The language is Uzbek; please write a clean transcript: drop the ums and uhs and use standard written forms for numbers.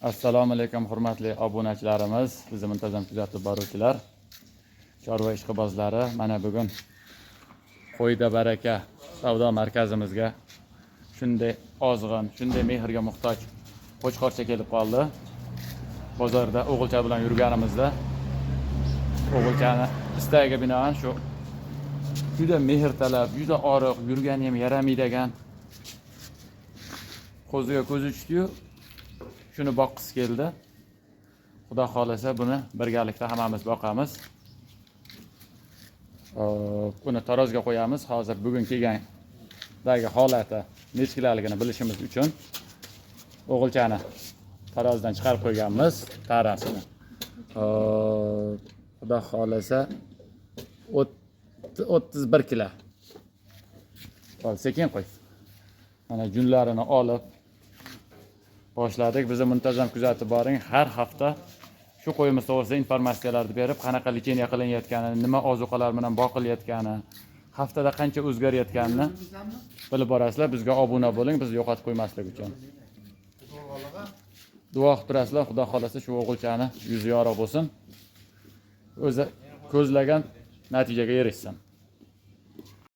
Assalomu alaykum, hurmatli obunachilarimiz, bizni muntazam kuzatib boruvchilar, chorva ishqibozlari. Mana bugun Qo'yda baraka savdo markazimizga shunday ozg'in, shunday mehrga muhtoj qo'chqorcha kelib qoldi. Bozorda o'g'ilcha bilan yurganimizda o'g'ilchani istagiga binoan shu juda mehr talab, juda oriq, yurgani ham yaramaydigan qo'ziga ko'zi tushdiyu, shuni boqqisi keldi. Xudo xohlasa, buni birgalikda hammamiz boqamiz. Hop, buni tarozga qo'yamiz. Hozir bugun kelgandagi holati nechi kiloligini bilishimiz uchun o'g'ilchani tarozidan chiqarib qo'yganmiz, tarasini. Hop, Xudo xohlasa, 31 kilo. Hop, sekin qo'y. Mana junlarini olib boshladik. Bizni muntazam kuzatib boring. Har hafta shu qo'yimiz to'g'risida informatsiyalarni berib, qanaqa лечение qilinayotganini, nima ozuqalar bilan boqilayotgani, haftada qancha o'zgarayotganini bilib borasizlar. Bizga obuna bo'ling, bizni yo'qotib qo'ymaslik uchun. Duo qilib turasizlar. Xudo xohlasa, shu o'g'ilchani yuzi yorug' bo'lsin. O'zi ko'zlagan natijaga erishsin.